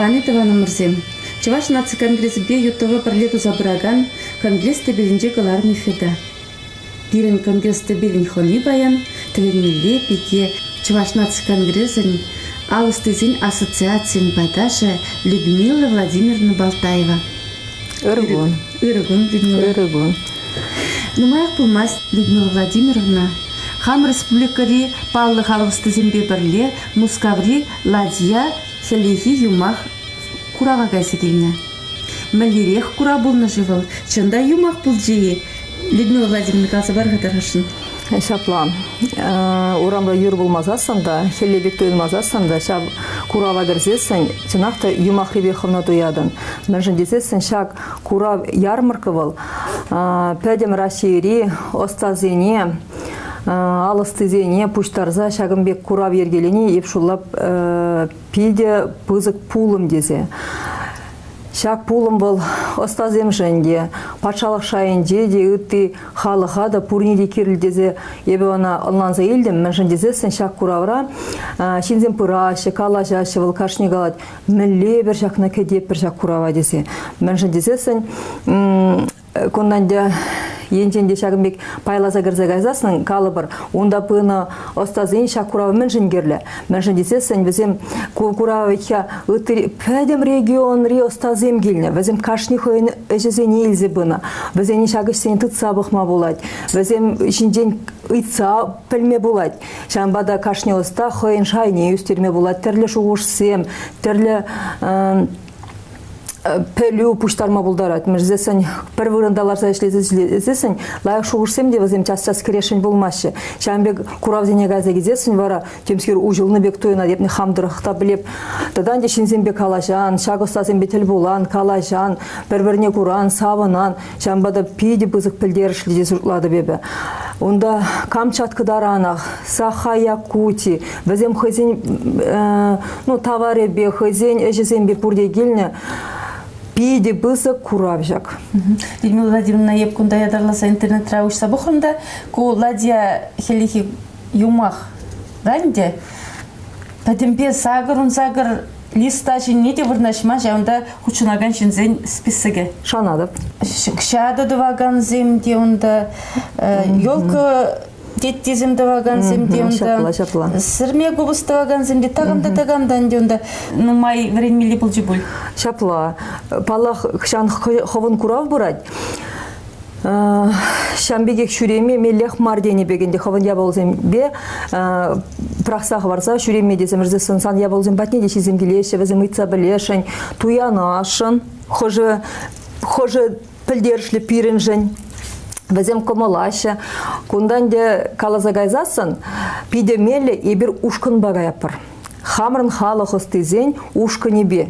Аван-и, тӑванӑмӑрсем! Чӑваш наци конгресӗпе ЮТВ пӗрле туса пыракан Конгресс тӗпелӗнче кӑларнӑ эфирта. Пирӗн Конгресс тӗпелӗн хӑни паян тӗлӗнмелле пике Чӑваш наци конгресӗн ал ӑстисен ассоциацийӗн пайташӗ Людмила Владимировна Балтаева. Ырӑ кун. Ырӑ кун, Людмила. Ырӑ кун. Нумаях пулмасть Людмила Владимировна хам республикӑри паллӑ халӑх ӑстисемпе пӗрле Мускаври Ладья хӗллехи юмах курава кайса килнӗ. Мӗнлерех курав пулнӑ-ши вӑл? Чӑн та юмах пулчӗ-и? Людмила Владимировна каласа пар-ха тархасшӑн. Ҫапла. Урамра юр пулмасассӑн та, хӗлле пек туйӑнмасассӑн та ҫав курава кӗрсессӗн чӑнах та юмахри пек хӑвна туятӑн. Мӗншӗн тесессӗн ҫак курав ярмарка вӑл пӗтӗм Раҫҫейри ӑстасене, ал ӑстисене пуҫтарса ҫакӑн пек курав йӗркелени эп шутлап питӗ пысӑк пулӑм тесе. Ҫак пулӑм вӑл ӑстасемшӗн те, патшалӑх шайӗнче те, ытти халӑха та пурне те кирлӗ тесе эпӗ ӑна ӑнланса илтӗм. Мӗншӗн тесессӗн ҫак куравра ҫынсем пыраҫҫӗ, калаҫаҫҫӗ, вӑл кашни калать, мӗнле эпир ҫакна кӗтетпӗр ҫак курава тесе. Мӗншӗн тесессӗн Кунтан ӗнтӗ енчен те ҫакӑн пек пайласа кӗрсе кайсассӑн, калӑпӑр, унта пынӑ ӑстасен ҫак курав мӗншӗн кирлӗ? Мӗншӗн тесессӗн вӗсем ку курава вӗт-ха ытти пӗтӗм регионри ӑстасем килнӗ. Вӗсем кашни хӑйӗн ӗҫӗсене илсе пынӑ. Вӗсене ҫак ӗҫсене тытса пӑхма пулать. Вӗсем ҫинчен ыйтса пӗлме пулать. Ҫавӑнпа та кашни ӑста хӑйӗн шайне ӳстерме пулать. Тӗрлӗ шухӑшсем, тӗрлӗ пӗлӳ пуҫтарма пултарать. Мӗншӗн пӗр вырӑнта ларса ӗҫлесессӗн лайӑх шухӑшсем те вӗсем час-час кӗрешшӗн пулмаҫҫӗ. Ҫавӑн пек куравсене кайса килсессӗн вара темскер уҫӑлнӑ пек туйӑнать. Эпне хам тӑрӑх та пӗлеп. Тата ӗнтӗ ҫынсемпе калаҫан, ҫак ӑстасемпе тӗл пулан, калаҫан, пӗр-пӗрне куран, савӑнан. Ҫавӑнпа та питӗ пысӑк пӗлтерӗшлӗ тесе шутлатӑп эпӗ. Унта Камчатка таранах, Саха Якути, вӗсем хӑйсен ну, таварӗпе, хӑйсен ӗҫӗсемпе пурте килнӗ. Питӗ пысӑк курав ҫак. Людмила Владимировна, эп кунта ятарласа интернетра уҫса пӑхрӑм та, ку Ладья хӗллехи юмах ӗнтӗ. Пӗтӗмпе 88 листа ҫине те вырнаҫма ҫавӑнта хутшӑнакан ҫынсен списокӗ. Шанатӑп. Ҫатӑ тӑвакансем те унта, елка теттисем тӑвакансем те унта. Ҫапла, ҫапла. Сӗрме купӑс тӑвакансем те такам та такам та ӗнтӗ унта нумай вӗренмелли пулчӗ пуль. Ҫапла. Паллах, ҫан хӑвӑн курав пырать. Ҫам пекех ҫӳреме меллех мар тенӗ пек ӗнтӗ хӑвӑн япаласемпе пӑрахса хӑварса ҫӳреме тесе мӗрсессӗн сан япаласем патне те ҫынсем килеҫҫӗ, вӗсем ыйтса пӗлесшӗн, туянасшӑн, хӑшӗ хӑшӗ пӗлтерӗшлӗ пирӗншӗн. Вӗсем кӑмӑлаҫҫӗ. Кунта ӗнтӗ каласа кайсассӑн питӗ меллӗ эпир ушкӑнпа каятпӑр. Хамӑрӑн халӑх ӑстисен ушкӑнӗпе.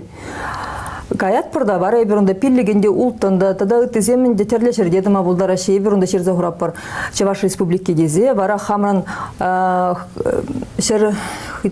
Каятпӑр та вара эпир унта пиллӗкӗн те улттӑн та тата ыттисем ӗнтӗ тӗрлӗ ҫӗрте тӑма пултараҫҫӗ. Эпир унта ҫырса хуратпӑр Чӑваш Республики тесе. Вара хамран ҫӗр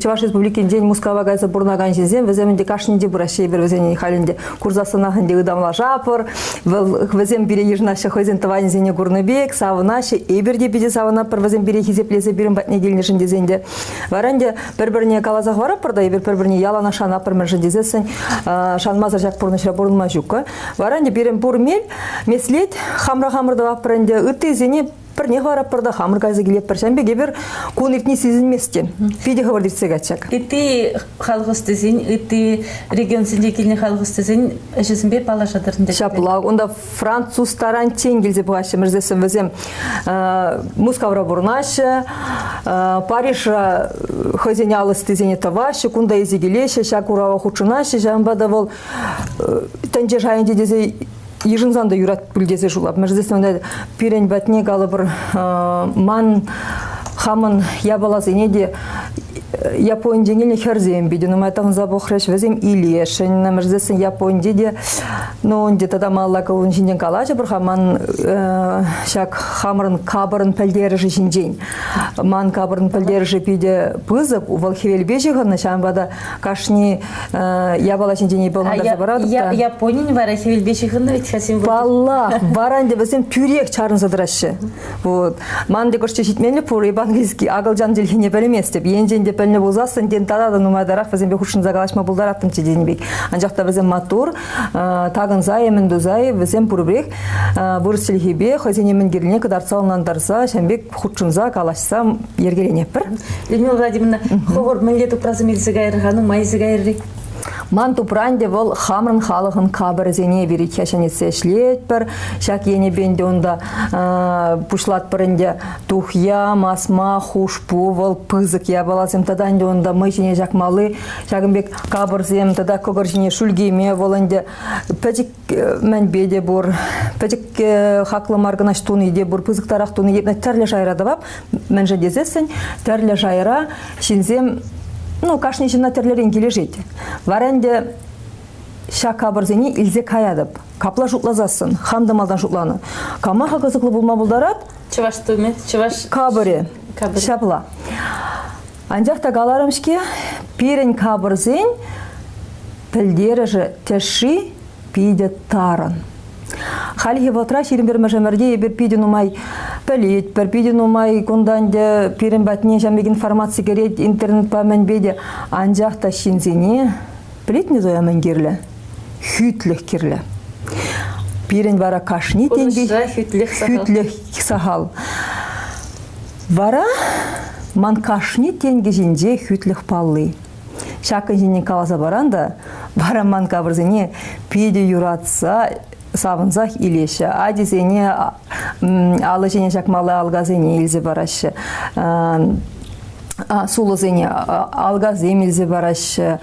Чӑваш Республикинчен Мускава кайса пурӑнакан ҫынсем вӗсем ӗнтӗ кашнинче пыраҫҫӗ. Эпир вӗсене халь ӗнтӗ курсассӑнах ӗнтӗ ытамлашатпӑр. Вӑл вӗсем пире йышӑнаҫҫӗ хӑйсен тӑванӗсене курнӑ пек, савӑнаҫҫӗ. Эпир те питӗ савӑнатпӑр вӗсем пире хисеплесе пирӗн патне килнӗшӗн тесен те. Вара ӗнтӗ пӗр-пӗрне каласа хӑваратпӑр та эпир пӗр-пӗрне яланах шанатпӑр мӗншӗн тесессӗн шанмасӑр ҫак пурнӑҫра пурӑнма ҫуккӑ. Вара ӗнтӗ пирӗн пур мел, меслет хамра хамӑр тӑватпӑр ӗнтӗ, ыттисене пӗрне хӑваратпӑр та хамӑр кайса килетпӗр. Ҫавӑн пек эпир кун иртни сисӗнмест те. Питӗ хӑвӑрт иртсе кать ҫак. Ытти халӑх ӑстисен, ытти регионсенче килнӗ халӑх ӑстисен ӗҫӗсемпе паллашатӑр ӗнтӗ. Ҫапла, унта француз таранччен килсе пӑхаҫҫӗ мӗрсессӗн вӗсем Мускавра пурӑнаҫҫӗ, Парижра хӑйсен ал ӑстисене тӑваҫҫӗ, кунта илсе килеҫҫӗ, ҫак курава хутшӑнаҫҫӗ. Ҫавӑнпа та вӑл тӗнче шайӗнче тесе йышӑнсан та юрать пуль тесе шутлап. Мӗрсессӗн унта пирӗн патне калӑпӑр ман хамӑн япаласене те Японинчен килнӗ хӗрсем питӗ нумай тӑхӑнса пӑхрӗҫ, вӗсем илесшӗн. Мӗрсессӗн Японинче те, ну, ӗнтӗ тата малалла ун ҫинчен калаҫӑпӑр-ха, ман ҫак хамӑрӑн капӑрӑн пӗлтерӗшӗ ҫинчен. Ман капӑрӑн пӗлтерӗшӗ питӗ пысӑк, вӑл хӗвелпе ҫыхӑннӑ, ҫавӑнпа та кашни япала ҫинчен эпӗ ӑнлантарса паратӑп та. Японин вара хӗвелпе ҫыхӑннӑ вӗт-ха символ. Паллах, вара ӗнтӗ вӗсем тӳрех чарӑнса тӑраҫҫӗ. Вот. Ман те кӑшт ҫитменлӗх пур, эп английский, акӑлчан чӗлхине пӗлместӗп. Енчен те. пӗлнӗ пулсассӑн, тен, тата та нумайтарах вӗсемпе хутшӑнса калаҫма пултараттӑмччӗ тенӗ пек. Анчах та вӗсем маттур, такӑнса-и, мӗн туса-и, вӗсем пурпӗрех вырӑс чӗлхипе хӑйсене мӗн кирлине кӑтартса ӑнлантарса, ҫавӑн пек хутшӑнса калаҫса йӗркеленетпӗр. Людмила Владимировна, хӑвӑр мӗнле тупрасем илсе кайрӑр-ха, нумай илсе кайрӑр-и? Ман тупра ӗнтӗ вӑл хамӑрӑн халӑхӑн капӑрӗсене эпир ҫӗнетсе ӗҫлетпӗр. Ҫак енӗпе ӗнтӗ унта пуҫлатпӑр ӗнтӗ тухья, масма, хушпу вӑл пысӑк япаласем тата ӗнтӗ унта мӑй ҫине ҫакмалли ҫакӑн пек капӑрсем тата кӑкӑр ҫине шӳлкеме вӑл ӗнтӗ пӗчӗк мӗнпе те пур, пӗчӗк хаклӑ мар кӑна туни те пур, пысӑктарах туни те тӗрлӗ шайра тӑвап. Мӗншӗн тесессӗн тӗрлӗ шайра ҫынсем, ну, кашни ҫынна тӗрлӗрен килӗшет. Вара ӗнтӗ ҫак капӑрсене илсе каятӑп. Капла шутласассӑн, хам та малтан шутланӑ. Кама-ха кӑсӑклӑ пулма пултарать? Чӑваш тумӗ, чӑваш... Капӑрӗ. Капӑрӗ. Ҫапла. Анчах та каларӑм-ҫке, пирӗн капӑрсен пӗлтерӗшӗ тӗшши питӗ тарӑн. Хальхи вӑхӑтра 21-мӗш ӗмӗрте эпир питӗ нумай пӗлетпӗр, питӗ нумай кунта ӗнтӗ пирӗн патне ҫав пек информаци кӗрет интернетпа мӗнпе те. Анчах та ҫынсене пӗлетне Зоя мӗн кирлӗ? Хӳтлӗх кирлӗ. Пирӗн вара кашни тенки хӳтлӗх сахал. Хӳтлӗх сахал. Вара ман кашни тенкӗ ҫинче хӳтлӗх палли. Ҫакӑн ҫинчен каласа паран та вара ман кавӑрсене питӗ юратса савӑнсах илеҫҫӗ. Ачисене алӑ ҫине ҫакмалли алкасене илсе параҫҫӗ. Сулӑсене алкасем илсе параҫҫӗ.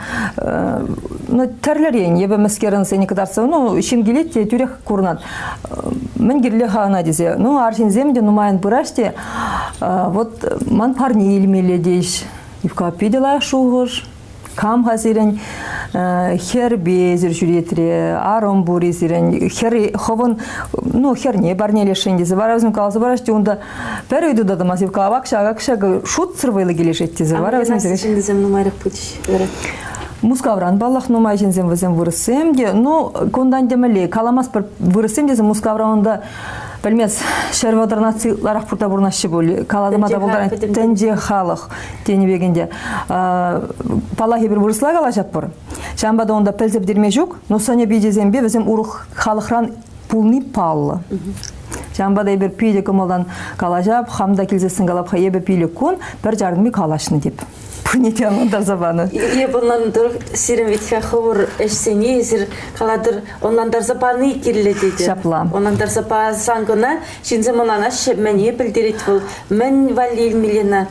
Ну, тӗрлӗрен эпӗ мӗскерӗнсене кӑтартса, ну, ҫын килет те тӳрех курӑнать. Мӗн кирлӗ-ха ӑна тесе. Ну, арҫынсем те нумайӑн пыраҫ те, вот ман парне илмелле теҫ. Ивка питӗ лайӑх шухӑш. Кам-ха сирӗн хӗрпе эсир ҫӳретре, арӑм пур-и сирӗн, хӗр хӑвӑн, ну, хӗрне парнелесшӗн тесе вара вӗсем каласа параҫ те унта пӗр ыйту та тӑмасть. Ивка ак ҫак, ак ҫак шутсӑр вӑйлӑ килӗшет тесе вара вӗсем ҫыннисем нумайрах пулчӗҫ вара. Мускавран паллах нумай ҫынсем вӗсем вырӑссем те. Ну, кунтан темелле каламастпӑр вырӑссем тесе Мускавра унта Пӗлмес, 130 наци ытларах пурта пурӑнаҫҫӗ пуль. Калама та пултарать. Тӗнче халӑх тенӗ пек ӗнтӗ. Паллах, эпир вырӑсла калаҫатпӑр. Ҫавӑнпа та унта пӗлсе пӗтерме ҫук, но сӑнӗ-пичӗсемпе вӗсем урӑх халӑхран пулни паллӑ. Ҫавӑнпа та эпир питӗ кӑмӑлтан калаҫап, хам та килсессӗн калап-ха, эпӗ пилӗк кун пӗр чарӑнми калаҫнӑ теп. Пурне те ӑнлантарса панӑ. Эп ӑнлантӑр, сирӗн вӗт-ха хӑвӑр ӗҫсене эсир калатӑр, ӑнлантарса пани кирлӗ тетӗр. Ҫапла. Ӑнлантарса пасан кӑна ҫынсем ӑнланаҫҫӗ, мӗне пӗлтерет вӑл, мӗн валли илмелле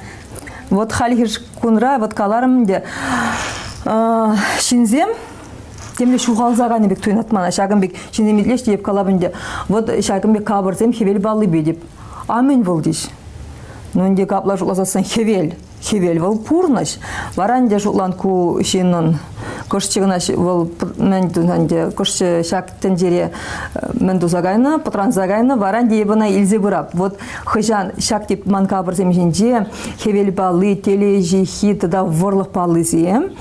Вот хальхи кунра, вот каларӑм ӗнтӗ, ҫынсем темле ҫухалса кайнӑ пек туйӑнать мана. Ҫакӑн пек ҫынсем итлеҫ те эп калап ӗнтӗ. Вот ҫакӑн пек капӑрсем хӗвел паллипе теп. А мӗн вӑл теҫ? Ну ӗнтӗ капла шутласассӑн хӗвел. Хӗвел вӑл пурнӑҫ. Вара ӗнтӗ шутлан ку ҫыннӑн кӑшчӗ кӑна вӑл мӗн ӗнтӗ кӑшчӗ ҫак тӗнчере мӗн туса кайнӑ, пӑтранса кайнӑ, вара ӗнтӗ эп ӑна илсе пырап. Вот хӑҫан ҫак тип ман капӑрсем ҫинче хӗвел палли, телей ҫыххи тата вӑрлӑх паллисем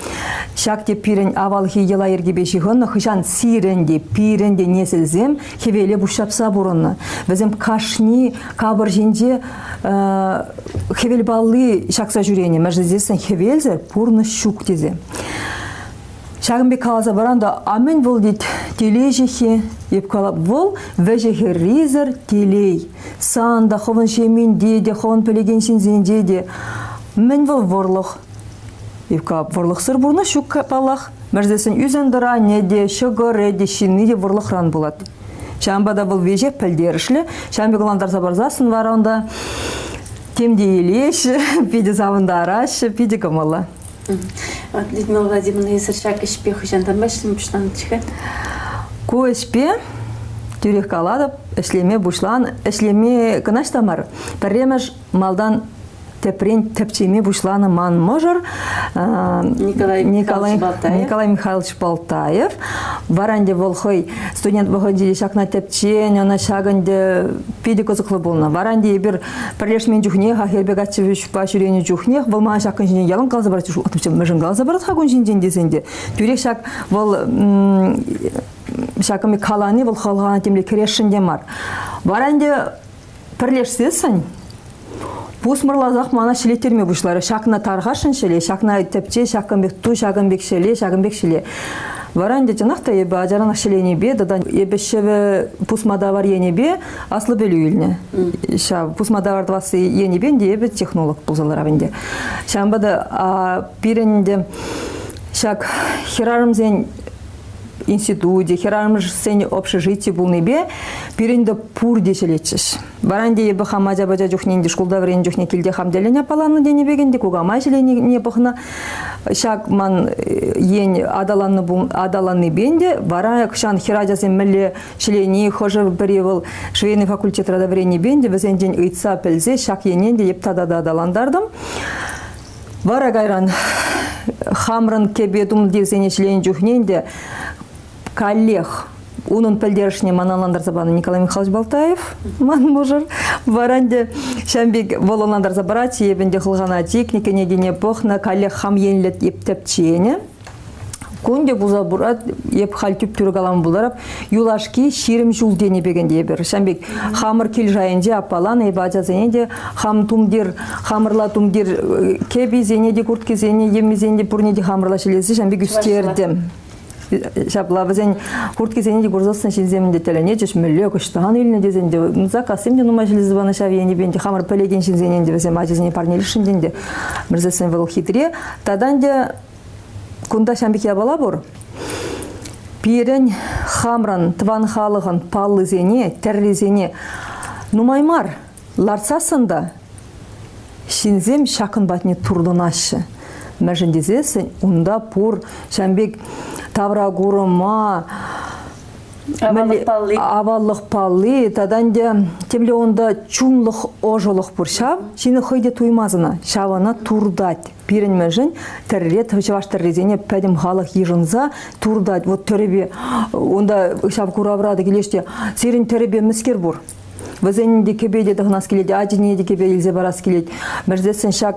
ҫак тип пирӗн авалхи йӑла-йӗркепе ҫыхӑннӑ, хӑҫан сирӗн те, пирӗн те несӗлсем хӗвеле пуҫҫапса пурӑннӑ. Вӗсем кашни капӑр ҫинче хӗвел палли ҫакса ҫӳренӗ. Мӗншӗн тесен хӗвелсӗр пурнӑҫ ҫук тесе. Ҫакӑн пек каласа паран та, а мӗн вӑл тет телей ҫыххи? Эп калап, вӑл вӗҫӗ-хӗррисӗр телей. Сан та, хӑвӑн ҫемйинте те, хӑвӑн пӗлекен ҫынсенче те. Мӗн вӑл вӑрлӑх? Эп калап, вӑрлӑхсӑр пурнӑҫ ҫук паллах. Мӗрсесен ӳсен-тӑранӗ те, ҫӑкӑрӗ те, ҫынни те вӑрлӑхран пулать. Ҫавӑнпа та вӑл веҫех пӗлтерӗшлӗ. Ҫавӑн пек ӑнлантарса парсассӑн вара унта тем те илеҫҫӗ, питӗ савӑнтараҫҫӗ, питӗ кӑмӑллӑ. Людмила Владимировна, эсир ҫак ӗҫпе хӑҫантанпа ӗҫлеме пуҫланӑччӗ-ха? Ку ӗҫпе, тӳрех калатӑп, ӗҫлеме пуҫлан, ӗҫлеме кӑна та мар. Пӗрремӗш малтан тӗпрен тӗпчеме пуҫланӑ ман мӑшӑр Николай, Николай, Николай Михайлович Балтаев. Вара ӗнтӗ вӑл хӑй студент вӑхӑтӗнче ҫакна тӗпчен, ӑна ҫак ӗнтӗ питӗ кӑсӑклӑ пулнӑ. Вара ӗнтӗ эпир пӗрлешмен чухнех, хӗрпе каччӑпа ҫӳренӗ чухнех вӑл мана ҫакӑн ҫинчен ялан каласа парать. Мӗншӗн каласа парать-ха кун ҫинчен тесен те. Тӳрех ҫак вӑл ҫакӑн пек калани вӑл хӑлхана темле кӗресшӗн те мар. Вара ӗнтӗ пӗрлешсессӗн. Пусмӑрласах мана ҫӗлеттерме пуҫларӗ. Ҫакна тархасшӑн ҫӗле, ҫакна тӗпче, ҫакӑн пек ту, ҫакӑн пек ҫӗле, ҫакӑн пек ҫӗле. Вара ӗнтӗ чӑнах та эпӗ ачаранах ҫӗленипе тата эпӗ ҫӗвӗ пусма тавар енӗпе аслӑ пӗлӳ илнӗ. Ҫав пусма тавар тӑвасси енӗпе ӗнтӗ эпӗ технолог пулса ларап ӗнтӗ. Ҫавӑнпа та пирӗн ӗнтӗ ҫак хӗрарӑмсен институчӗ, хӗрарӑмсен общежити пулнипе пирӗн те пурте ҫӗлетчӗҫ. Вара ӗнтӗ эпӗ хам ача-пӑча чухне ӗнтӗ шкулта вӗреннӗ чухне килте хам тӗллӗн аппаланнӑ тенӗ пек ӗнтӗ кукамай ҫӗленине пӑхнӑ. Ҫак ман ен аталаннӑ аталаннипе ӗнтӗ вара хӑҫан хӗрачасем мӗнле ҫӗлени, хӑшӗ-пӗри вӑл швейный факультетра та вӗреннипе ӗнтӗ вӗсенчен ыйтса пӗлсе ҫак ене ӗнтӗ эп тата та аталантартӑм. Вара кайран хамрӑн кӗпе тумтирсене ҫӗленӗ чухне ӗнтӗ каллех унӑн пӗлтерӗшне мана ӑнлантарса панӑ Николай Михайлович Балтаев, ман мӑшӑр. Вара ӗнтӗ ҫавӑн пек вӑл ӑнлантарса парать, эп ӗнтӗ хӑлхана чикнӗ, кӗнекене пӑхнӑ, каллех хам енлӗ эп тӗпченӗ. Кун те пулса пырать, эп халь тӳп-тӳрӗ калама пултарап, юлашки 20 ҫул тенӗ пек ӗнтӗ эпир. Ҫавӑн пек хамӑр кил шайӗнче аппаланӑ, эпӗ ачасене те хам тумтир, хамӑрла тумтир кӗписене те, курткисене, йӗммисене те пурне те хамӑрла ҫӗлесе ҫавӑн пек ӳстертӗм. Ҫапла вӗсен курткисене те курсассӑн ҫынсем те тӗлӗнетчӗҫ, мӗнле кӑҫтан илнӗ тесен те, заказсем те нумай ҫӗлесе панӑ ҫав енӗпе ӗнтӗ хамӑр пӗлекен ҫынсен ӗнтӗ вӗсем ачасене парнелесшӗн те ӗнтӗ. Мӗрсессӗн вӑл хитре. Тата ӗнтӗ кунта ҫам пек япала пур. Пирӗн хамран тӑван халӑхӑн паллисене, тӗррисене нумай мар лартсассӑн та ҫынсем ҫакӑн патне туртӑнаҫҫӗ. Мӗншӗн тесессӗн унта пур ҫам пек тавракурӑма, Аваллӑх палли. Аваллӑх палли тата ӗнтӗ темле унта чунлӑх, ӑшӑлӑх пур ҫав. Ҫын хӑй те туймасть ӑна, ҫав ӑна туртать. Пирӗн мӗншӗн тӗрре, чӑваш тӗррисене пӗтӗм халӑх йышӑнса туртать. Вот тӗрӗпе унта ҫав куравра та килеҫ те сирӗн тӗрӗпе мӗскер пур? Вӗсен те кӗпе те тӑхӑнас килет, ачине те кӗпе илсе парас килет. Мӗрсессӗн ҫак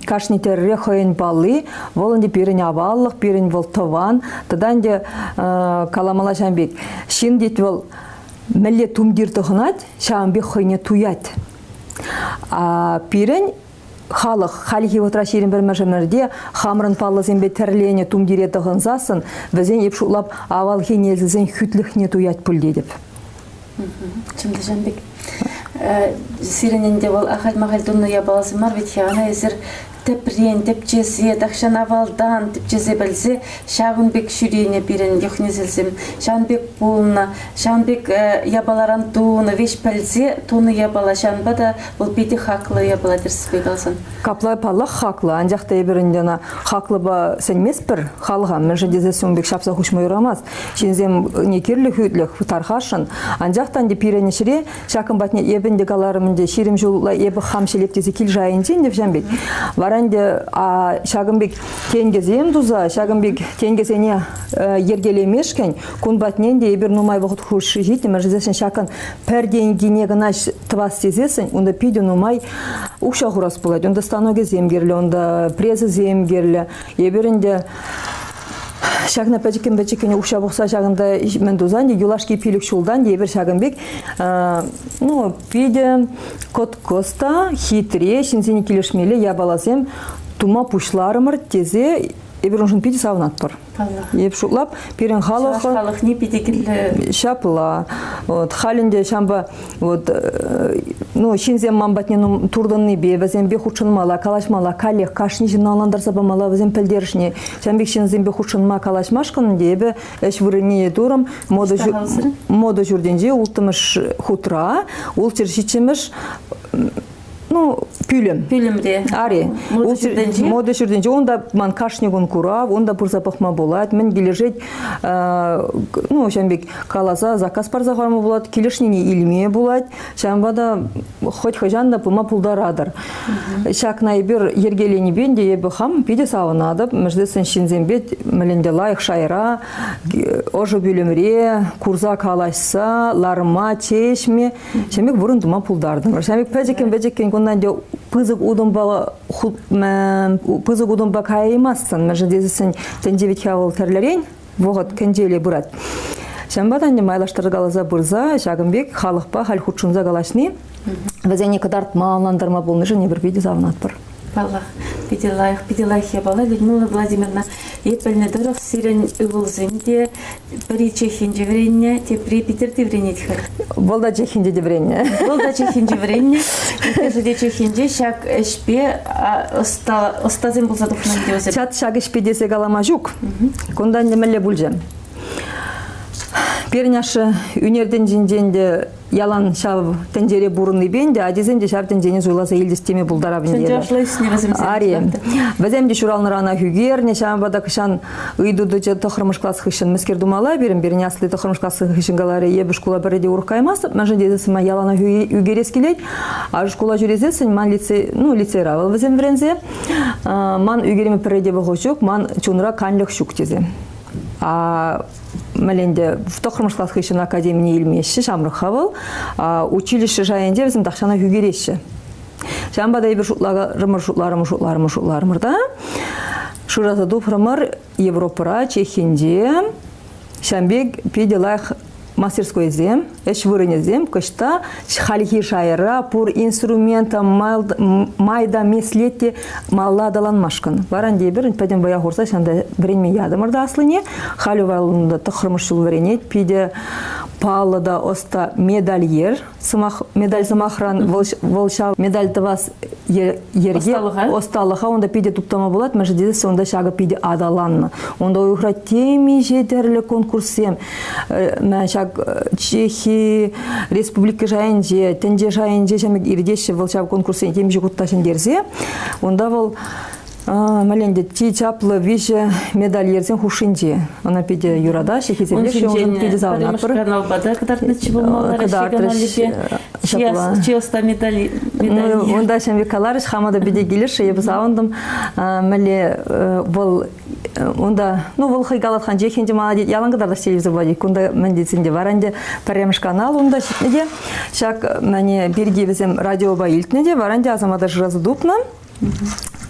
кашни тӗрре хӑйӗн палли, вӑл ӗнтӗ пирӗн аваллӑх, пирӗн вӑл тӑван. Тата ӗнтӗ каламалла ҫавӑн пек. Ҫын тет вӑл мӗнле тумтир тӑхӑнать, ҫавӑн пек хӑйне туять. А пирӗн халӑх хальхи вӑхӑтра 21-мӗш ӗмӗрте хамӑрӑн паллӑсемпе тӗрленӗ тумтире тӑхӑнсассӑн вӗсен эп шутлап авалхи несӗлсен хӳтлӗхне туять пуль тетӗп. Чӑн та ҫавӑн пек. Сирӗн ӗнтӗ вӑл ахаль-махаль тунӑ япаласем мар вӗт-ха, ӑна эсир тӗпрен тӗпчесе, тахҫан авалтан тӗпчесе пӗлсе ҫавӑн пек ҫӳренӗ пирӗн йӑх-несӗлсем, ҫавӑн пек пулнӑ, ҫавӑн пек япаларан тунӑ, веҫ пӗлсе тунӑ япала, ҫавӑнпа та вӑл питӗ хаклӑ япала тӗрӗссипе каласан. Капла паллах хаклӑ, анчах та эпир ӗнтӗ ӑна хаклӑпа сӗнместпӗр халӑха, мӗншӗн тесессӗн ун пек ҫапса хуҫма юрамасть. Ҫынсем не кирлӗ хӳтлӗх тархасшӑн, анчах та ӗнтӗ пирӗн ӗҫре ҫакӑн патне эпӗ ӗнтӗ каларӑм ӗнтӗ 20 ҫулла эпӗ хам ҫӗлеп тесе кил шайӗнче ӗнтӗ ҫавӑн пек. Вара ӗнтӗ ҫакӑн пек тенкӗсем туса, ҫакӑн пек тенкӗсене йӗркелемешкӗн кун патне ӗнтӗ эпир нумай вӑхӑт хушши ҫитрӗмӗр. Мӗншӗн ҫакӑн пӗр тенкине кӑна тӑвас тесессӗн унта питӗ нумай укҫа хурас пулать. Унта станокӗсем кирлӗ, унта пресӑсем кирлӗ. Эпир ӗнтӗ ҫакна пӗчӗккӗн-пӗчӗккӗн укҫа пухса ҫакӑнта мӗн тусан те юлашки 5 ҫултан те эпир ҫакӑн пек ну, питӗ кӑткӑс та хитре, ҫынсене килӗшмелле япаласем тума пуҫларӑмӑр тесе эпир уншӑн питӗ савӑнатпӑр. Паллах. Эп шутлап, пирӗн халӑх... Чӑваш халӑхне питӗ кирлӗ. Ҫапла. Вот, халь ӗнтӗ ҫампа вот, ну, ҫынсем ман патне туртӑннипе, вӗсемпе хутшӑнмалла, калаҫмалла, каллех кашни ҫынна ӑнлантарса памалла вӗсен пӗлтерӗшне. Ҫавӑн пек ҫынсемпе хутшӑнма, калаҫмашкӑн ӗнтӗ эпӗ ӗҫ вырӑнне турӑм. Мода, мода ҫуртӗнче улттӑмӗш хутра, ултҫӗр ҫиччӗмӗш ну, пӳлӗм. Пӳлӗмре. Ари. Мода ҫуртӗнче? Мода ҫуртӗнче. Унта ман кашни кун курав, унта пырса пӑхма пулать, мӗн килӗшет, ну, ҫавӑн пек каласа заказ парса хӑварма пулать, килӗшнине илме пулать. Ҫавӑнпа та хоть хӑҫан та пыма пултаратӑр. Ҫакна эпир йӗркеленипе те эпӗ хам питӗ савӑнатӑп. Мӗншӗн ҫынсемпе мӗнле лайӑх шайра, ӑшӑ пӳлӗмре курса калаҫса ларма, чей ӗҫме Ҫамик вырӑн тума пултартӑмӑр. Ҫамик пӗчӗккӗн-пӗчӗккӗн кунтан те пысӑк утӑмпа пысӑк утӑмпа каяймастӑн. Мӗншӗн тесессӗн тӗнче вӗт-ха вӑл тӗрлӗрен вӑхӑт кӗнчеле пырать. Ҫавӑнпа та ӗнтӗ майлаштаркаласа пырса ҫакӑн пек халӑхпа халь хутшӑнса калаҫни. Вӗсене кӑтартма, ӑнлантарма пулнишӗн эпир питӗ савӑнатпӑр. Паллах, питӗ лайӑх, питӗ лайӑх япала. Людмила Владимировна, эп пӗлнӗ тӑрӑх сирӗн ывӑлсем те пӗри Чехинче вӗреннӗ, тепри Питӗрте вӗренет-ха. Вӑл та Чехинче те вӗреннӗ. Вӑл та Чехинче вӗреннӗ. Иккӗшӗ те Чехинче ҫак ӗҫпе ӑста, ӑстасем пулса тухнӑ ӗнтӗ вӗсем. Чат ҫак ӗҫпе тесе калама ҫук. Кунта ӗнтӗ мӗнле пулчӗ? Пирӗн ашшӗ ӳнер тӗнчинчен те ялан ҫав тӗнчере пурӑннипе ӗнтӗ ачисем те ҫав тӗнчене суйласа илчӗҫ теме пултарап ӗнтӗ. Чӑн-чӑвашла ӳснӗ вӗсем. Ари. Вӗсем те ҫуралнӑранах ӳкернӗ, ҫавӑнпа та кӑҫан ыйту тӑчӗ тӑххӑрмӗш класс хыҫҫӑн мӗскер тумалла пирӗн, пирӗн асли тӑххӑрмӗш класс хыҫҫӑн каларӗ, эпӗ шкула пӗрре те урӑх каймастӑп, мӗншӗн тесен ман яланах ӳкерес килет. А шкула ҫӳресессӗн ман лицей, ну, лицейра вӑл вӗсем вӗренсе, ман ӳкерме пӗрре те вӑхӑт ҫук, ман чунра канлӗх ҫук тесе. А мӗнле тӑххӑрмӗш класс хыҫҫӑн академине илмеҫҫӗ, ҫамрӑк-ха вӑл. Училище шайӗнче вӗсем тахҫанах ӳкереҫҫӗ. Ҫавӑнпа та эпир шутларӑмӑр, шутларӑмӑр, шутларӑмӑр, шутларӑмӑр та шыраса тупрӑмӑр Европӑра, Чехинче ҫавӑн пек питӗ лайӑх мастерскойсем, ӗҫ вырӑнӗсем кӑҫта хальхи шайра пур инструмента майда меслет те малла аталанмашкӑн. Вара ӗнтӗ эпир пӗтӗм вӑя хурса ҫанта вӗренме ятӑмӑр та аслине. Халӗ вӑл унта тӑххӑрмӗш ҫул вӗренет. Питӗ паллӑ та ӑста медальер. Сӑмах, медаль сӑмахран вӑл, вӑл ҫав медаль тӑвас йӗрке ӑсталӑха, ӑсталӑха унта питӗ туптама пулать, мӗншӗн тесен унта ҫакӑ питӗ аталаннӑ. Унта уйӑхра темиҫе тӗрлӗ конкурссем, ҫак Чехи республика шайӗнче, тӗнче шайӗнче ҫамрӑк иртеҫҫӗ вӑл ҫав конкурссене темиҫе хут та ҫӗнтерсе. Унта вӑл мӗнле чи чаплӑ виҫӗ медальерсен хушшинче. Ӑна питӗ юратаҫҫӗ, хисеплеҫҫӗ, уншӑн питӗ савӑнатпӑр. Каналпа та кӑтартнӑччӗ пулмалла Раҫҫей каналӗпе. Ҫапла. Чи ӑста медаль. Ну, унта ҫам пек каларӗҫ, хама та питӗ килӗшрӗ, эпӗ савӑнтӑм. Мӗнле вӑл унта, ну, вӑл хӑй калатханчех ӗнтӗ мана тет, ялан кӑтартаҫ телевизор патӗ. Кунта мӗн тетсен те вара ӗнтӗ пӗрремӗш канал унта ҫитнӗ те. Ҫак мӗне пирки вӗсем радиопа илтнӗ те, вара ӗнтӗ Асамата шыраса тупнӑ.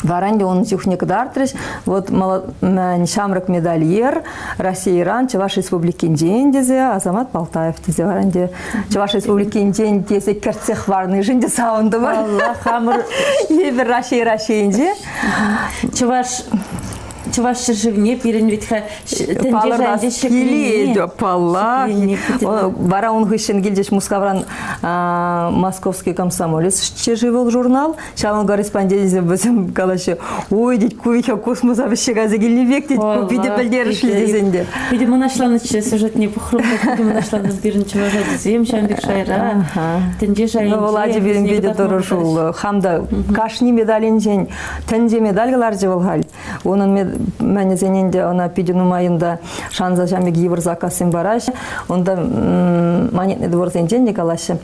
Вара ӗнтӗ ун чухне кӑтартрӗҫ. Вот ҫамрӑк медальер Российӑран Чӑваш Республикинчен тесе Азамат Балтаев тесе вара ӗнтӗ Чӑваш Республикинчен тесе кӗртсе хӑварнишӗн те савӑнтӑмӑр. Паллах, хамӑр Эпир Раҫҫей Раҫҫейӗнче. Чӑваш Чӑваш ҫӗршывне пирӗн вӗт-ха тӗнче шайӗнче ҫӗкленни. Паллах. Вара ун хыҫҫӑн килчӗҫ Мускавран Московский комсомолец ҫӗршыв журнал. Ҫавӑн корреспонденчӗсем вӗсем калаҫҫӗ, ой, тет, ку вӗт космоса вӗҫсе кайса килнӗ пек, тет, ку питӗ пӗлтерӗшлӗ тесен те. Питӗ мӑнаҫланнӑччӗ сюжетне пӑхрӑм, питӗ мӑнаҫланнӑ пирӗн чӑваш ачисем ҫавӑн пек шайра, тӗнче шайӗнче. Ну, вӑл ачи пирӗн питӗ тӑрӑшуллӑ. Хам та кашни медалӗнчен тӗнче медаль кӑларчӗ вӑл халь. Унӑн мӗнӗсен ӗнтӗ ӑна питӗ нумайӑн та шанса ҫам пек йывӑр заказсем параҫҫӗ. Унта монетный дворсенчен те калаҫҫӗ.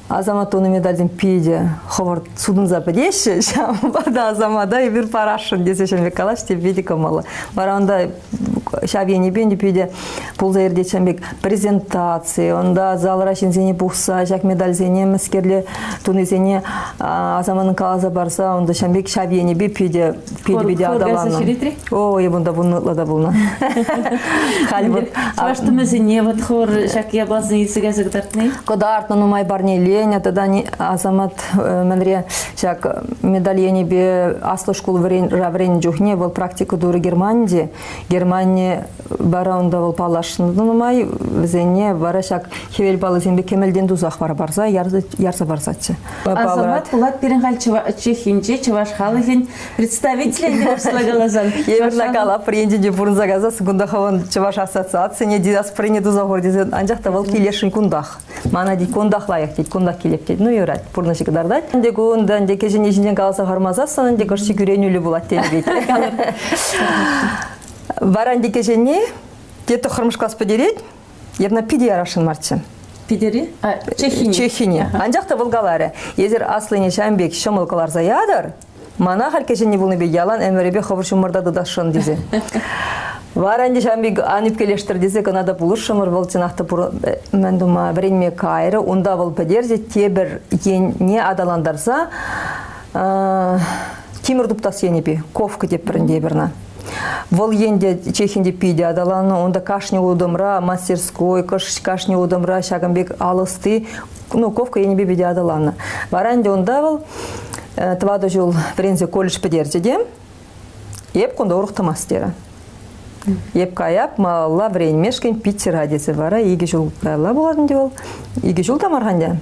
Асамат тунӑ медальсем питӗ хӑвӑрт сутӑнса пӗтеҫҫӗ, ҫавӑнпа та Асамата эпир парасшӑн тесе ҫын пек калаҫ те питӗ кӑмӑллӑ. Вара унта ҫав енӗпе ӗнтӗ питӗ пулса иртет ҫын пек презентаци, унта залра ҫынсене пухса ҫак медальсене мӗскерле тунисене Асаманӑн каласа парса унта ҫын пек ҫав енӗпе питӗ питӗ питӗ аталаннӑ. О, эп унта пулнӑ ытла та пулнӑ. Халь вот чӑваш тумӗсене вот хор ҫак япаласене илсе кайса кӑтартни. Кӑтартнӑ нумай парнеленӗ тата Асамат мӗнре ҫак медаль енӗпе аслӑ шкул вӗреннӗ чухне вӑл практика турӗ Германире. Германи вара унта вӑл паллашнӑ нумай вӗсене вара ҫак хӗвел паллисемпе кӗмӗлтен тусах вара парса ярса парсаччӗ. Асамат пулать пирӗн халь Чехинче чӑваш халӑхӗн представителӗ чӑвашла каласан. Евӗрле калап, енчен те пурӑнса кайсассӑн кунта хӑвӑн чӑваш ассоциацине диаспорине туса хур тесе, анчах та вӑл килесшӗн кунтах. Мана тет, кунтах лайӑх тет, кунтах килеп тет. Ну юрать, пурнӑҫӗ кӑтартать. Ӗнтӗ кунта ӗнтӗ кӗҫӗнни ҫинчен каласа хӑвармасассӑн ӗнтӗ кӑшт кӳренӳллӗ пулать тенӗ пек. Вара ӗнтӗ кӗҫӗнни те тӑххӑрмӗш класс пӗтерет, Эпна питӗ ярасшӑн марччӗ. Питӗре? А, Чехине. Чехине. Анчах та вӑл каларӗ, эсир аслине ҫавӑн пек ҫӑмӑл кӑларса ятӑр, мана халь кӗҫӗнни пулнипе ялан ӗмӗрӗпе хӑвӑр ҫумӑрта тытасшӑн тесе. Вара ӗнтӗ ҫавӑн пек ан ӳпкелештӗр тесе кӑна та пулӑшрӑмӑр. Вӑл чӑнах та мӗн тума вӗренме кайрӗ. Унта вӑл пӗтерчӗ тепӗр енне аталантарса тимӗр туптас енӗпе ковка теппӗр ӗнтӗ эпир ӑна. Вӑл енте Чехинте питӗ аталаннӑ. Унта кашни утӑмра мастерской, кашни утӑмра ҫакӑн пек ал ӑсти. Ну, ковка енӗпе питӗ аталаннӑ. Вара ӗнтӗ унта вӑл 4 ҫул вӗренсе колледж пӗтерчӗ те эп кунта урӑх тӑмасть терӗ. Эп каяп малалла вӗренмешкӗн Питера тесе вара 2 ҫул каялла пулать ӗнтӗ вӑл. 2 ҫул та мар-ха ӗнтӗ.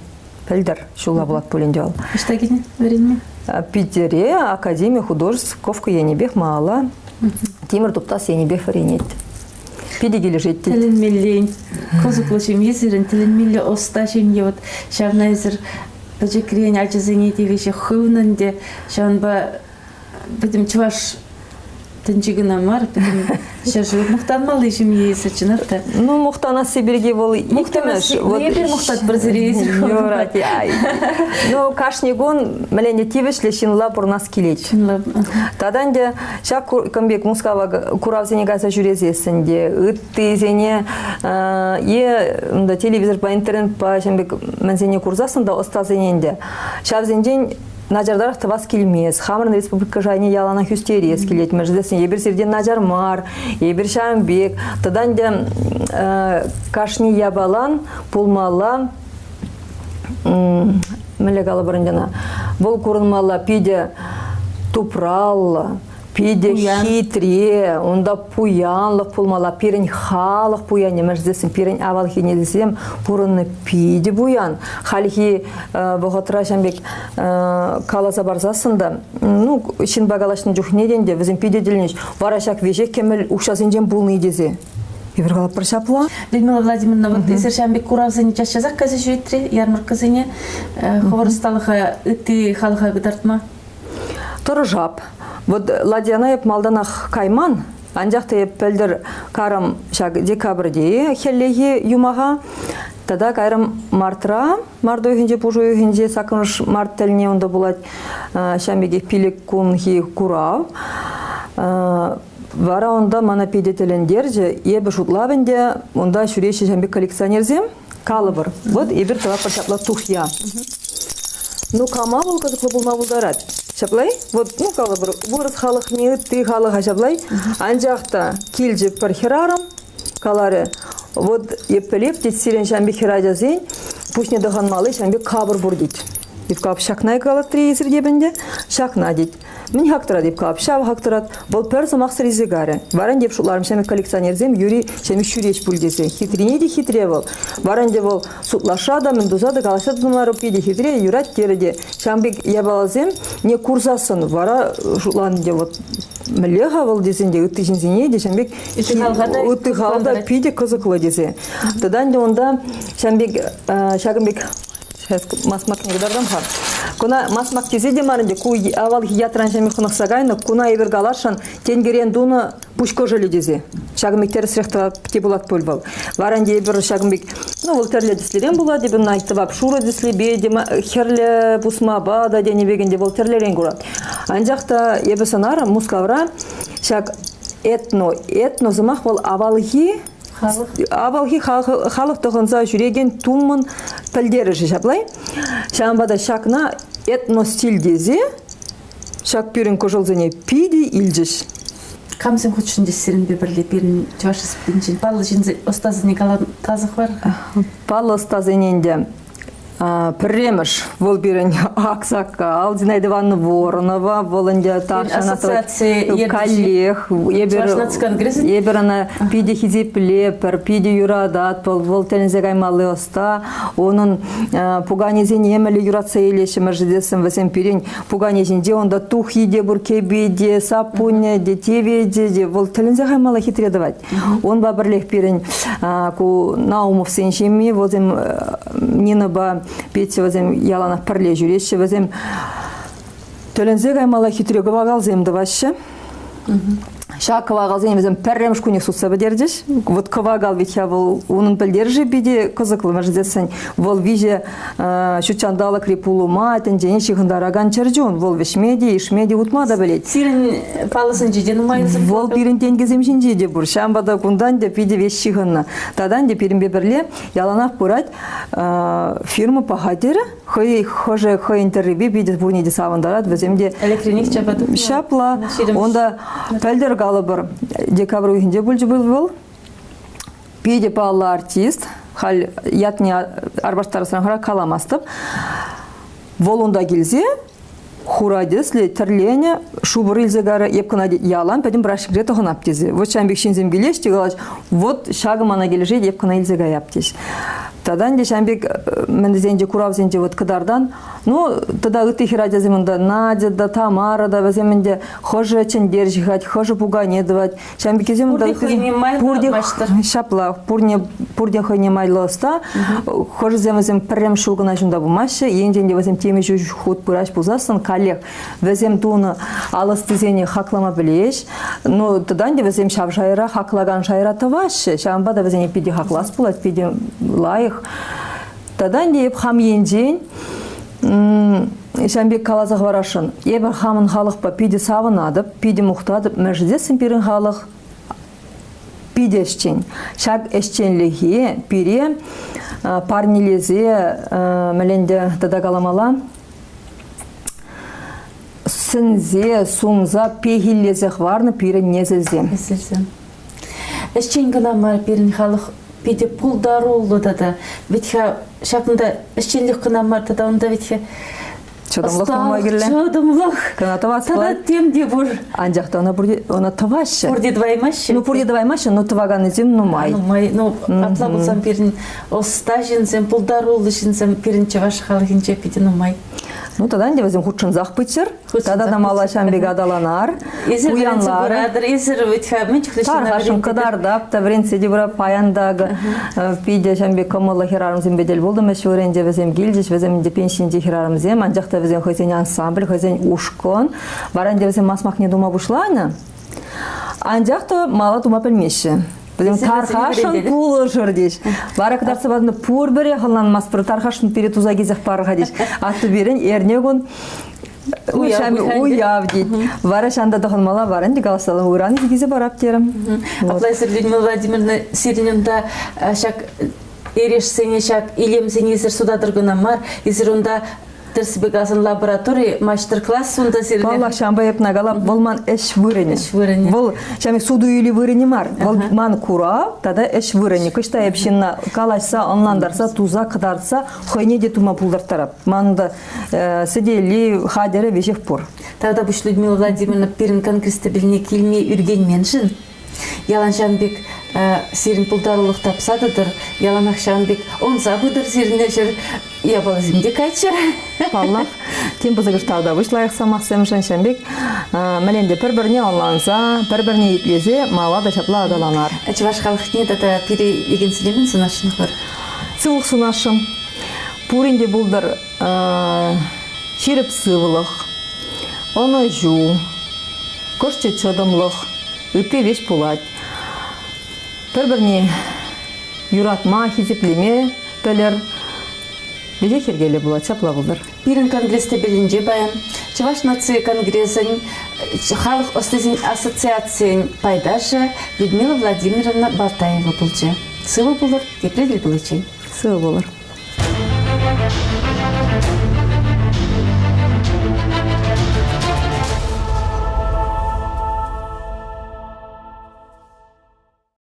Пӗлтӗр ҫулла пулать пуль ӗнтӗ вӑл. Ӑҫта килнӗ вӗренме? Питере Академия художеств ковка енӗпех малалла тимӗр туптас енӗпех вӗренет. Питӗ килӗшет тет. Тӗлӗнмелле кӑсӑклӑ ҫемье сирӗн, тӗлӗнмелле ӑста ҫемье. Вот ҫавна эсир пӗчӗкрен ачасене те веҫех хывнӑ ӗнтӗ. Ҫавӑнпа пӗтӗм чӑваш тӗнчи кӑна мар, пӗтӗм ҫӗршыв мухтанмалли ҫемье эсир чӑнах та. Ну, мухтанасси пирки вӑл иккӗмӗш. Вот эпир мухтатпӑр сире эсир. Юрать. Ну, кашни кун мӗлене тивӗҫлӗ ҫынла пурӑнас килет. Ҫынла. Тата ӗнтӗ ҫак кун пек Мускава куравсене кайса ҫӳресессӗн те, ыттисене е телевизорпа, интернетпа ҫын пек мӗнсене курсассӑн та ӑстасене ӗнтӗ. Ҫавсенчен начартарах тӑвас килмест. Хамӑрӑн республика шайне яланах ӳстерес килет. Мӗншӗн эпир сиртен начар мар, эпир ҫавӑн пек. Тата ӗнтӗ кашни япалан пулмалла мӗнле калӑпӑр ӗнтӗ ӑна, вӑл курӑнмалла питӗ тупраллӑ, питӗ хитре, унта пуянлӑх пулмалла, пирӗн халӑх пуянӗ, мӗншӗн пирӗн авалхи несӗлсем пурӑннӑ питӗ пуян. Хальхи вӑхӑтра ҫавӑн пек каласа парсассӑн та, ну, ҫынпа калаҫнӑ чухне те ӗнтӗ вӗсем питӗ тӗлӗнӗҫ. Вара ҫак веҫех кӗмӗл укҫасенчен пулни тесе. Эпир калатпӑр ҫапла. Людмила Владимировна, вот эсир ҫавӑн пек куравсене час-часах кайса ҫӳретри, ярмаркӑсене, хӑвӑр ӑсталӑха ытти халӑха кӑтартма? Тӑрӑшап. Вот Ладьяна эп малтанах кайман, анчах та эп пӗлтӗр карӑм ҫак декабрьте хӗллехи юмаха, тата кайрӑм мартра, март уйӑхӗнче, пуш уйӑхӗнче, саккӑрмӗш март тӗлне унта пулать ҫавӑн пекех 5 кунхи курав. Вара унта мана питӗ тӗлӗнтерчӗ. Эпӗ шутлап ӗнтӗ, унта ҫӳреҫҫӗ ҫавӑн пек коллекционерсем. Калӑпӑр, вот эпир тӑватпӑр ҫапла тухья. Ну, кама вӑл кӑсӑклӑ пулма пултарать? Ҫапла-и? Вот, ну, калӑпӑр, вырӑс халӑхне, ытти халӑха ҫапла-и? Анчах та килчӗ пӗр хӗрарӑм, каларӗ, вот эп пӗлеп, тет, сирӗн ҫавӑн пек хӗрачасен пуҫне тӑхӑнмалли ҫавӑн пек капӑр пур, тет. Эп калап, ҫакна калатри эсир теп ӗнтӗ, ҫакна, тет. Мӗн хак тӑрать, эп калап, ҫав хак тӑрать. Вӑл пӗр сӑмахсӑр илсе карӗ. Вара ӗнтӗ эп шутларӑм, ҫамрӑк коллекционерсем юри ҫемӗҫ ҫӳреҫ пуль тесе. Хитрине те хитре вӑл. Вара ӗнтӗ вӑл сутлаша та, мӗн туса та калаҫса тӑмарӗ, питӗ хитре, юрать терӗ те. Ҫавӑн пек япаласем не курсассӑн вара шутланӑ те вот мӗнле-ха вӑл тесен те ытти ҫынсене те ҫавӑн пек ытти халӑха та питӗ кӑсӑклӑ тесе. Тата ӗнтӗ унта ҫавӑн пек ҫакӑн пек Сейчас масмакне кӑтартам-ха. Куна масмак тесе те мар ӗнтӗ, ку авалхи ятран ҫемье хӑнӑхса кайнӑ, куна эпир каласшӑн тенкӗрен тунӑ пуҫ кӑшӑлӗ тесе. Ҫакӑн пек тӗрӗсрех те пулать пуль вӑл. Вара ӗнтӗ эпир ҫакӑн пек, ну, вӑл тӗрлӗ тӗслӗрен пулать, эпир ӑна тӑвап шурӑ тӗслипе те, хӗрлӗ пусмапа та тенӗ пек ӗнтӗ вӑл тӗрлӗрен курать. Анчах та эпӗ сӑнарӑм Мускавра ҫак этно, этно сӑмах вӑл авалхи Халӑх. Авалхи халӑх тӑхӑнса ҫӳрекен тумӑн пӗлтерӗшӗ ҫапла. Ҫавӑнпа та ҫакна этностиль тесе ҫак пирӗн кӑшӑлсене питӗ илчӗҫ. Камсем хутшӑнчӗҫ сирӗнпе пӗрле пирӗн Чӑваш Республикинчен паллӑ ҫынсен ӑстасене каласа хӑвар-ха. Паллӑ ӑстасене ӗнтӗ Пӗрремӗш вӑл пирӗн аксакал Зинаида Ивановна Воронова, вӑл ӗнтӗ ассоциаци каллех эпир эпир ӑна питӗ хисеплепӗр, питӗ юрататпӑр, вӑл тӗлӗнсе каймалли ӑста. Унӑн пуканесене мӗнле юратса илеҫҫӗ мӗншӗн вӗсем пирӗн пукане ҫинче унта тухйи те пур, кӗпи те, саппунӗ те, тевечӗ те. Вӑл тӗлӗнсе каймалла хитре тӑвать. Унпа пӗрлех пирӗн ку Наумовсен ҫемйи, вӗсем Нинӑпа Петя вӗсем яланах пӗрле ҫӳреҫҫӗ. Вӗсем тӗлӗнсе каймалла хитре кӑвакалсем тӑваҫҫӗ. Ҫак кӑвакалсене вӗсем пӗрремӗш кунех сутса пӗтерчӗҫ. Вот кӑвакал ведь-ха вӑл унӑн пӗлтерӗшӗ питӗ кӑсӑклӑ, мӗншӗн тесен вӑл виҫӗ ҫутҫанталӑкри пулӑма тӗнчене ҫыхӑнтаракан чӗрчун. Вӑл вӗҫме те, ишме те, утма та пӗлет. Сирӗн паллӑсенче те нумай Вӑл пирӗн тенкӗсем ҫинче те пур. Ҫавӑнпа та кунтан та питӗ веҫ ҫыхӑннӑ. Тата ӗнтӗ пирӗнпе пӗрле яланах пырать фирма паха терӗ. Хӑй хӑшӗ хӑйӗн тӗррипе питӗ пурне те савӑнтарать. Вӗсем те Электрик чапа тухнӑ. Ҫапла. Унта пӗлтӗр калӑпӑр декабрь уйӑхӗнче пулчӗ вӑл. Питӗ паллӑ артист. Халь ятне арпаштарасран хӑра каламастӑп. Вӑл унта килсе хура тӗслӗ тӗрленӗ шупӑр илсе карӗ, эп кӑна ялан пӗтӗм праҫникре тӑхӑнап тесе. Вот ҫавӑн пек ҫынсем килеҫ те калаҫ, вот ҫакӑ мана килӗшет, эп кӑна илсе каяп теҫ. Тата ӗнтӗ ҫавӑн пек мӗн тесен куравсенче вот кӑтартан, ну, тата ытти хӗрачасем унта Надя та, Тамара та, вӗсем ӗнтӗ хӑшӗ чӗнтер ҫыхать, хӑшӗ пукане тӑвать. Ҫавӑн пеккисем унта хӑйне майлӑ пурте ҫапла, пурне пурте хӑйне майлӑ ӑста. Хӑшӗсем вӗсем пӗрремӗш ҫул кӑна ҫунта пымаҫҫӗ, енчен те вӗсем темиҫе хут пыраҫ пулсассӑн каллех вӗсем тунӑ алӑстисене хаклама пӗлеҫ. Ну, тата ӗнтӗ вӗсем ҫав шайра, хаклакан шайра тӑваҫҫӗ. Ҫавӑнпа та вӗсене питӗ хаклас пулать, питӗ лайӑх. Тата ӗнтӗ эп хам енчен ҫавӑн пек каласа хӑварасшӑн. Эпӗ хамӑн халӑхпа питӗ савӑнатӑп, питӗ мухтатӑп. Мӗншӗн тесен пирӗн халӑх питӗ ӗҫчен. Ҫак ӗҫченлӗхе пире парнелесе мӗнле тата каламалла сӗнсе, сунса, пехиллесе хӑварнӑ пирӗн несӗлсем. Несӗлсем. Ӗҫчен кӑна мар пирӗн халӑх питӗ пултаруллӑ тата. Вӗт-ха ҫакӑнта ӗҫченлӗх кӑна мар тата унта вӗт-ха Чӑтӑмлӑх нумай кирлӗ. Чӑтӑмлӑх. Кӑна тӑвас Тата тем те пур. Анчах та ӑна пурте ӑна тӑваҫҫӗ. Пурте тӑваймаҫҫӗ. Ну пурте тӑваймаҫҫӗ, но тӑваканнисем нумай. Нумай. Ну, апла пулсан пирӗн ӑста ҫынсем, пултаруллӑ ҫынсем пирӗн чӑваш халӑхӗнче питӗ нумай. Ну, тата ӗнтӗ вӗсем хутшӑнсах пыччӑр. Тата та мала ҫам пек аталанар. Эсир вӗренсе пыратӑр, эсир вӗт-ха мӗн чухлӗ ҫынна Тархасшӑн кӑтартап та вӗрентсе те пыра паян та питӗ ҫам пек кӑмӑллӑ хӗрарӑмсемпе тӗл пултӑм. Ӗҫ вырӑнӗнче вӗсем килчӗҫ, вӗсем ӗнтӗ пенсинчи хӗрарӑмсем, анчах та вӗсем хӑйсен ансамбль, хӑйсен ушкӑн. Вара ӗнтӗ вӗсем масмакне тума пуҫланӑ. Анчах та мала тума пӗлмеҫҫӗ. Вӗсем тархасшӑн пулӑшӑр теҫ. Вара кӑтартса панӑ пурпӗрех ӑнланмастпӑр. Тархасшӑн пире туса килсех пар-ха теҫ. Атту пирӗн эрне кун уяв тет. Вара ҫанта тӑхӑнмалла, вара ӗнтӗ калаҫса ыран килсе парап терӗм. Апла эсир, Людмила Владимировна, сирӗн унта ҫак эрешсене, ҫак илемсене эсир сутатӑр кӑна мар, эсир унта Тӗрӗссипе каласан лаборатори маҫтӑр-класс унта сирӗн. Паллах, ҫавӑнпа эп калап, вӑл ман ӗҫ вырӑнӗ. Ӗҫ вырӑнӗ. Вӑл ҫавӑн суту-илӳ вырӑнӗ мар. Вӑл ман курав тата ӗҫ вырӑнӗ. Кӑҫта эп ҫынна калаҫса, ӑнлантарса, туса, кӑтартса хӑйне те тума пултарттарап. Ман та сӗтелли, хатӗрӗ веҫех пур. Тата пуҫ Людмила Владимировна пирӗн конгресс тӗпелне килме ӳркенменшӗн ялан ҫавӑн пек сирӗн пултарулӑх тапса тӑтӑр, яланах ҫавӑн пек ӑнса пытӑр сирӗн ӗҫӗр. Япаласем те кайччӑр. Паллах, тем пысӑкӑш тавтапуҫ лайӑх сӑмахсемшӗн ҫавӑн пек мӗнле пӗр-пӗрне ӑнланса, пӗр-пӗрне итлесе мала та ҫапла аталанар. Чӑваш халӑхне тата пире лекенсене мӗн сунасшӑн хӑр? Сывлӑх сунасшӑн. Пурин те пултӑр ҫирӗп сывлӑх, ӑнӑҫу, кӑшчӗ чӑтӑмлӑх, ытти веҫ пулать. Пӗр-пӗрне юратма, хисеплеме пӗлӗр. Веҫех йӗркеллӗ пулать, ҫапла пултӑр. Пирӗн конгресс тӗпелӗнче паян Чӑваш наци конгресӗн халӑх ӑстисен ассоциацийӗн пайташӗ Людмила Владимировна Балтаева пулчӗ. Сывӑ пулӑр, тепре тӗл пуличчен. Сывӑ пулӑр.